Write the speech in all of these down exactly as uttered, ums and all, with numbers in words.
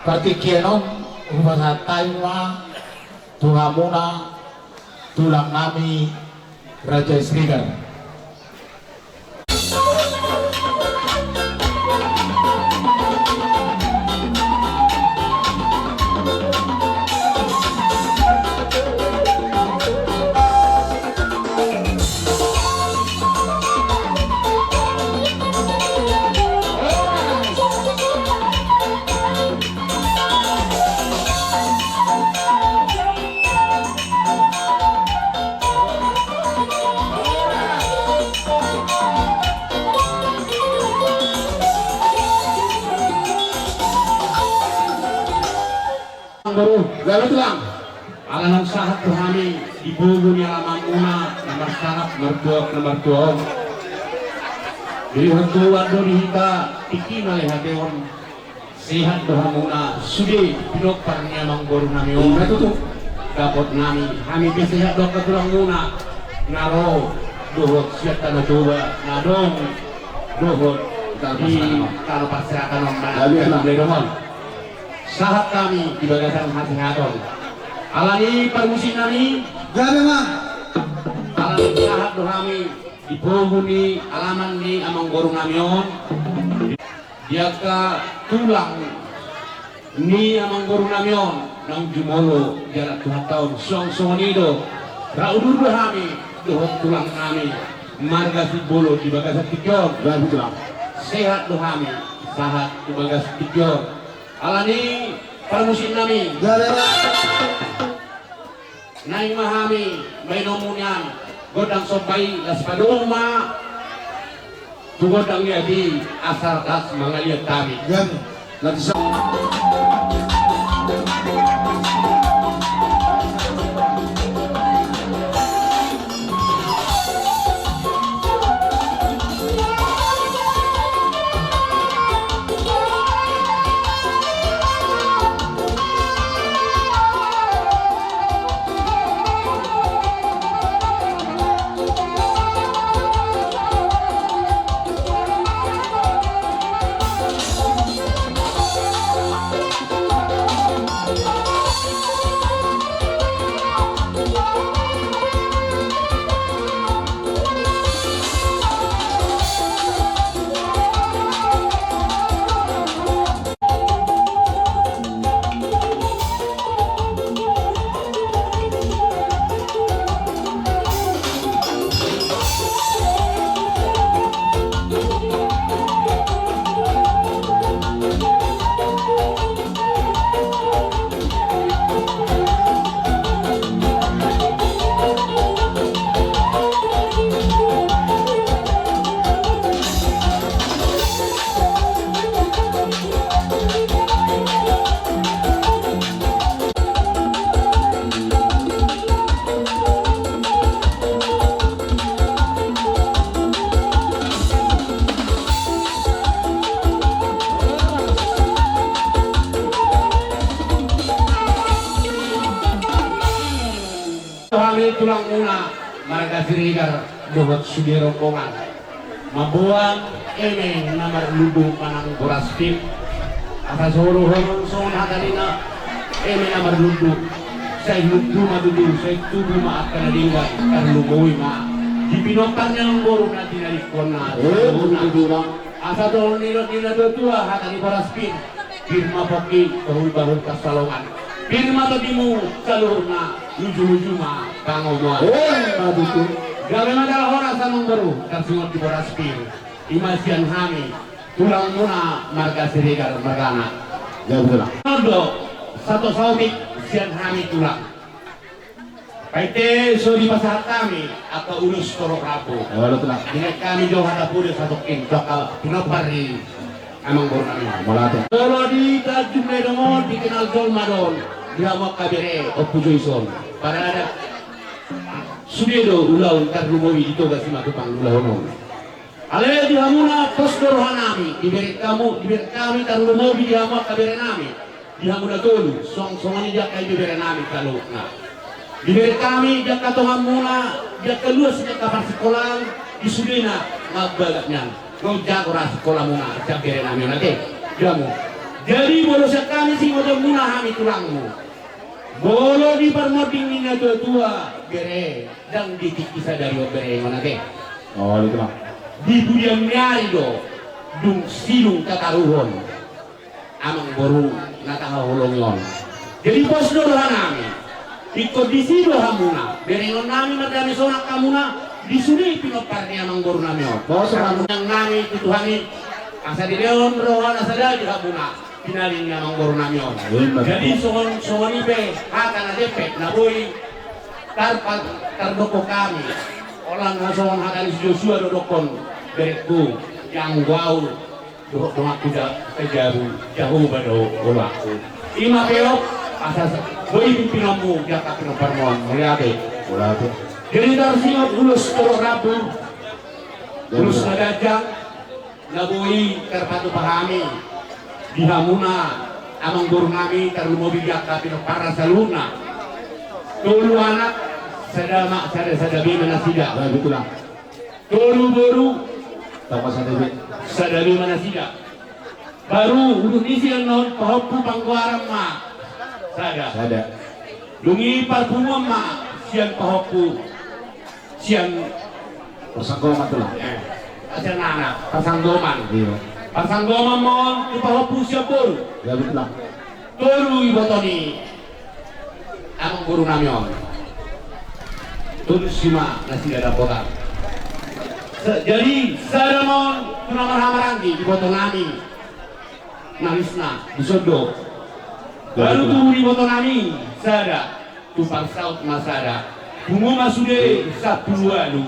Partingkian on hupasahat hami ma tu hamuna tulang nami Raja Siregar. Amangboru, gabe tulang. Ala naung sahat tu hami di pogu ni alamanmuna na marsangap martua, na martua on. Jadi, hatuan do di hita tingki na lehateon. Sehat do hamuna sude pinompar ni amangboru nami on. Ima tutu. Dapot nami, hami pe sehat do angka tulangmuna na ro dohot sian Tano Toba na adong dohot di Tano Parseatan on. Gabe tulang. Mulai dongan. Sahat hami di bagasan hasehaton. Alani parmusik nami. Gabe ma. Alani sahat do hami di pogu ni alaman ni amangboru nami on. Di angka tulang ni amangboru nami on naung jumolo di anak Tuhanta on, suang songon i do. Ra udur do hami dohot tulang nami marga Simbolon di bagasan tingki on. Gabe tulang. Sehat do hami sahat tu bagas tingki on. Alani parmusik nami. Gabe ma. Naeng ma hami baenon muna gondang somba i, laos padomu ma tu gondang ni api asa las mangaliat hami. Gabe. Nanti sa- Hami tulangmuna marga Siregar dohot sude rombongan mamboan eme na marlundu manang boras pir. Asa so dohonon songon hata ni na eme na marlundu, sai lundu ma tutu, sai tubu ma angka na denggan, tarlumobi ma di pinompar ni amangboru na tinadingkonna. Eh, saluhutna. Asa dohonon ni na tua-tua hata ni boras pir. Pir ma pongki, bahul-bahul pansalongan. Pir ma tondimu saluhutna, luju-luju ma pangomoan. Ima tutu. Gabe ma jala horas amangboru, tarsongon di boras pir. Ima sian hami tulangmuna marga Siregar margana. Gabe tulang. Ondo, sato saotik sian hami tulang. Paite so dipasahat hami angka ulos torop rambu. Olo, tulang. Denggan hami jo hata pudi satongkin tu angka pinompar ni amangboru nami. Mauliate. Molo di Tanjung Medan on dikenal jolma do on di hamu angka bere, Ompu Joison. Padahal sude do ulaon tarlumobi di Toga Simatupang ulaon on. Alai di hamuna pos do roha nami, dibereng hamu, dibereng hami tarlumobi di hamu angka bere nami, di hamu na tolu, suang songon i di angka ibebere nami saluhutna. Dibereng hami di angka tongamuna, di angka luas ni angka parsikolaan, di sudena, nga bagas nian, nga jago ra sikolamuna sian bere nami on ate. Di hamu. Jadi molo sian hami singotianmuna hami tulangmu, molo di parmonding ni natuatua, bere, ndang di tingki sadari on berengon ate. Olo, i ma. Di pudian ni ari do dung sidung tataruhon amangboru na tahaholongi on. Jadi pos do rohanami. Ingkon disi do hamuna berengonnami, mardame sonang hamuna di sude pinompar ni amangborunami on. Pos rohanami tu Tuhan i, asa dilehon roha na sada di hamuna pinalin ni amangborunami on. Jadi songon, songon i pe hata na dempet na boi tarpa-, tardok hami. Holan songon hata ni si Josua do dokkon, berengku, ianggo au dohot donganku Ja-, Jabu, Jahowa do goarna. I ma pe on, asa boi pimpinonmu di angka pinomparmu on. Mauliate. Mauliate. Jadi tarsingot ulos torop rambu, ulos na ganjang, na boi tarpatupa hami di hamuna amangborunami, tarlumobi di angka pinomparna saluhutna. Tolu anak, sada ama, sada, sada be ma nasida. Baik, betul lah. Tolu boru. Tambah sada be. Sada be ma nasida. Baru udut ni sian on pahompu panggoaran ma sada. Sada. Dung i parpunguan ma sian pahompu sian parsanggoman, tulang. Eh, sian anak parsanggoman. Iya. Parsanggoman ma on tu pahompu sian boru. Ya, betul lah. Tolu iboto ni amangborunami on. Tolu si ma nasida dapotan. Sa-, jadi sada ma on tu na marhahamaranggi ibotonami. Namisna di son do. Baru tu ibotonami sada. Tu parsaut ma sada. Pungu ma sude sampulu ualu.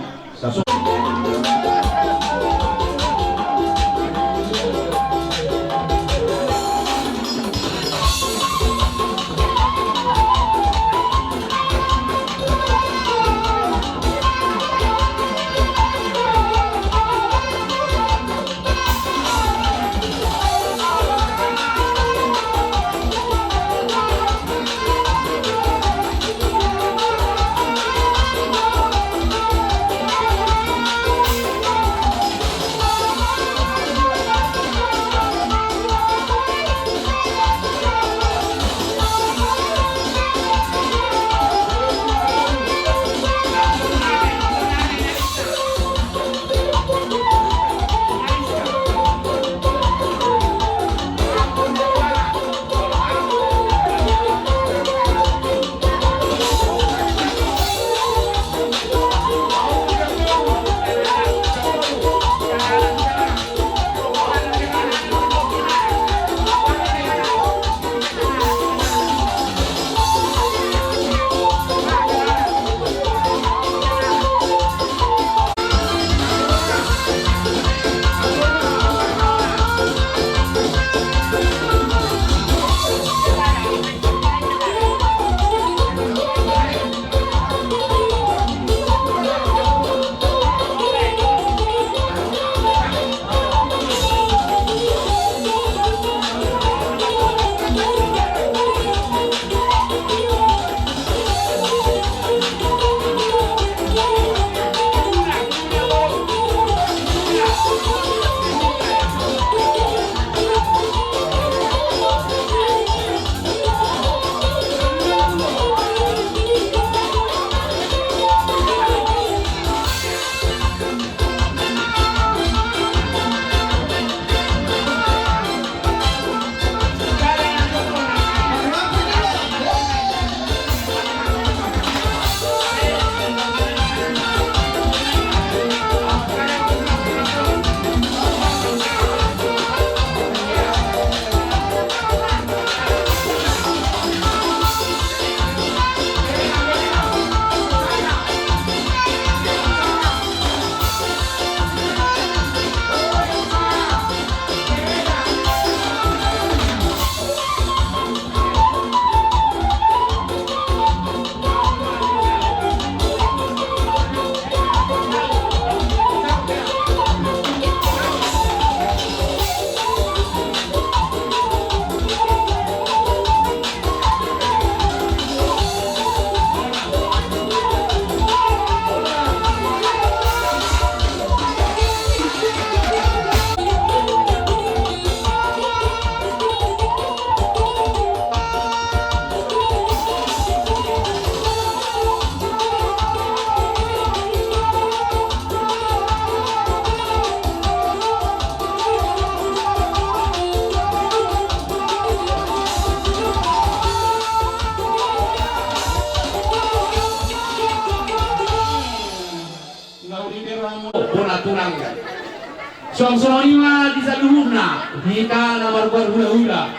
Songon i ma di saluhutna hita na margoar hulahula.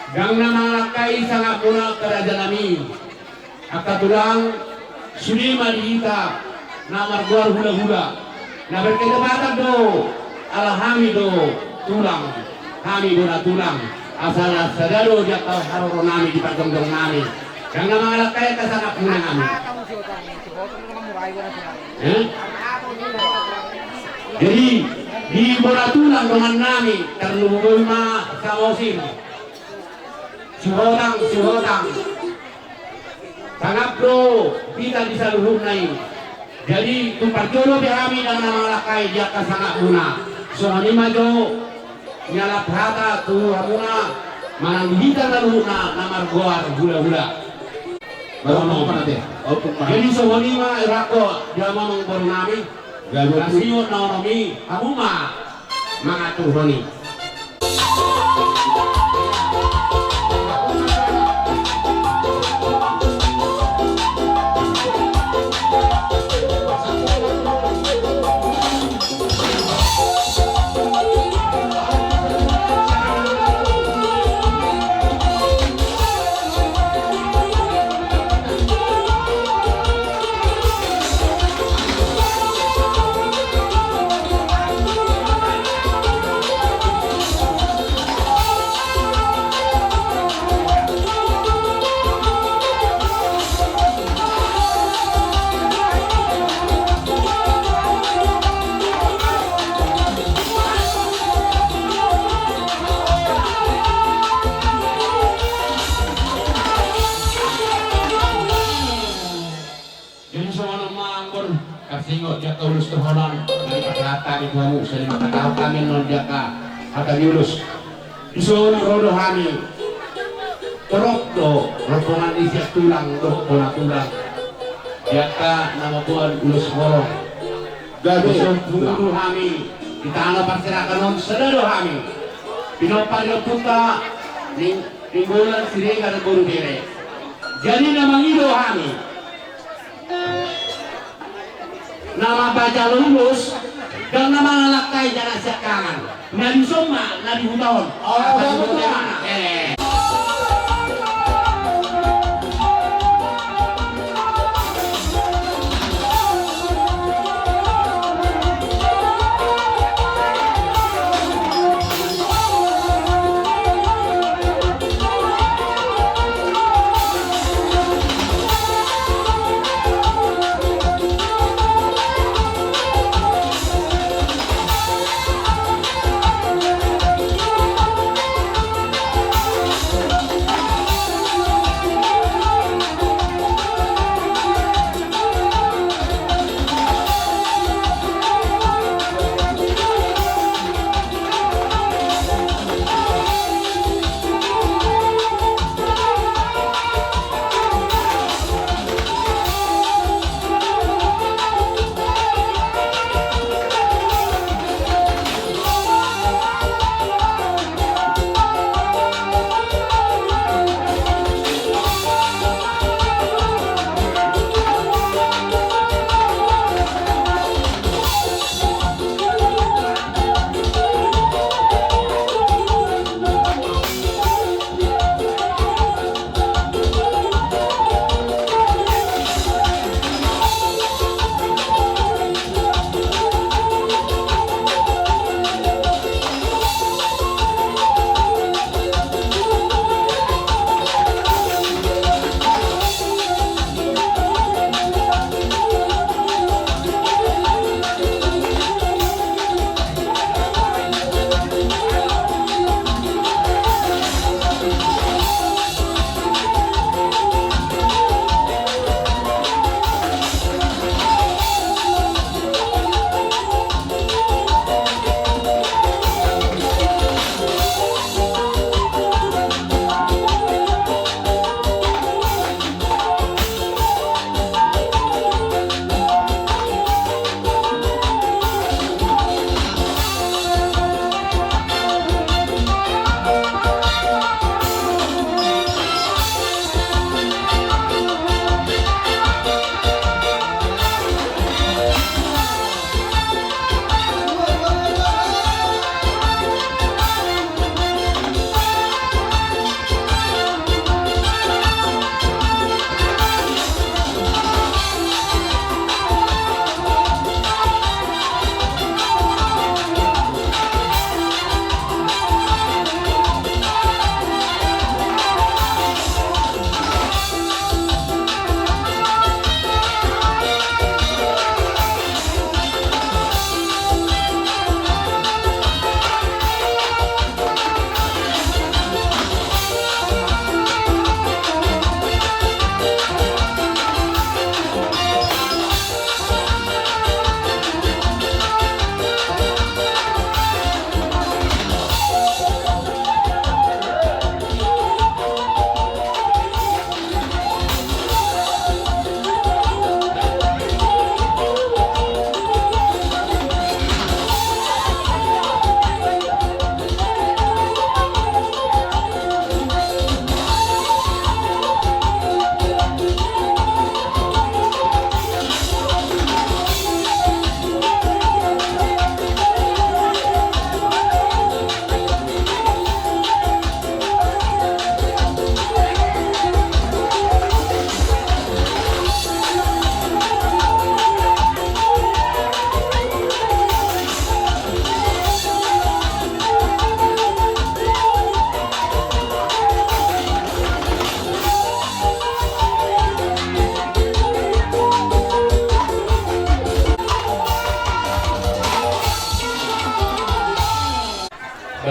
Ndang na mangalangkai sangapmuna angka rajanami. Angka tulang, sude ma di hita na margoar hulahula. Na berkedebatan do, ala hami do tulang, hami bona tulang. Asa sada do di angka haroronami, di parjongjongnami. Ndang na mangalangkai angka sangapmuna hami. Eh? Jadi, di bona tulang dongannami, tarlumobi ma Samosir. Sihotang, sihotang. Sangap do hita di saluhutna i. Jadi, tung parjolo pe hami ndang na mangalangkai di angka sangapmuna. Songon i ma jo, nialap hata tu hamuna, manang di hita saluhutna na margoar hulahula. Baru mau apa nanti? Jadi, songon i ma, rako, dia mamang borunami. Gabe na singot na onom i, hamu ma mangaturhon i. Jadi songon on ma, Amang Boru, tarsingot di angka ulos tu holan, na dipasahat hami tu hamu, sahali ma taon hami annon di angka hata ni ulos. Dison ro do hami, torop do rombongan ni sian tulang dohot bona tulang, di angka na mamboan ulos holong. Gabe. Dison tu hami, di tano parserahan on sada do hami. Pinompar ni ompunta, Ning-, Nainggolan Siregar boru Bere. Jadi na mangido hami, na mambahen ulos, ndang na mangalangkai jala siangkangan. Na dison ma, na di huta on. Oh, apa betul. Di huta on. Eh.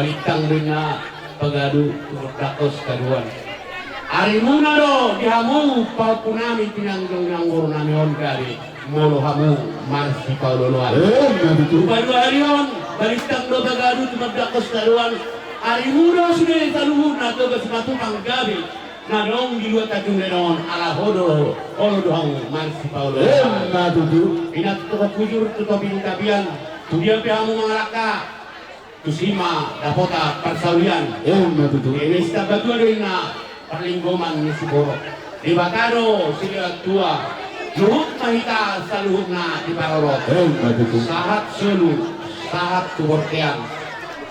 Bintang do inna pagadu tu mardangkos kaduan. Arimuna do di hamu pahompunami, pinanggo-pinanggo nami on gabe. Molo hamu marsipaolo-oloan. Emma tutu. Paduahalion, balintang do pagadu tu mardangkos kaduan. Arimuna do sude saluhutna Toga Simatupang gabe. Na adong di luat Tanjung Lenon, ala olo do, olo do hamu marsipaolo-oloan. Emma tutu. Inna tu tongtong hujur tu topi ni tapian, tu dia pe hamu mangalangka, tusi ma dapotan parsaulian. Emma tutu. Eme sitambatua do inna parlinggoman ni siborok. Debata do silehon tua. Luhut ma hita saluhutna diparorot. Emma tutu. Sahat solu, sahat tu bontean.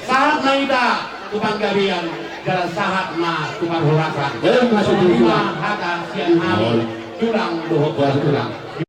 Sahat ma hita tu panggabean, jala sahat ma tu parhorasan. Emma tutu. Songon i ma hata sian hami. Oi. Tulang dohot tulang.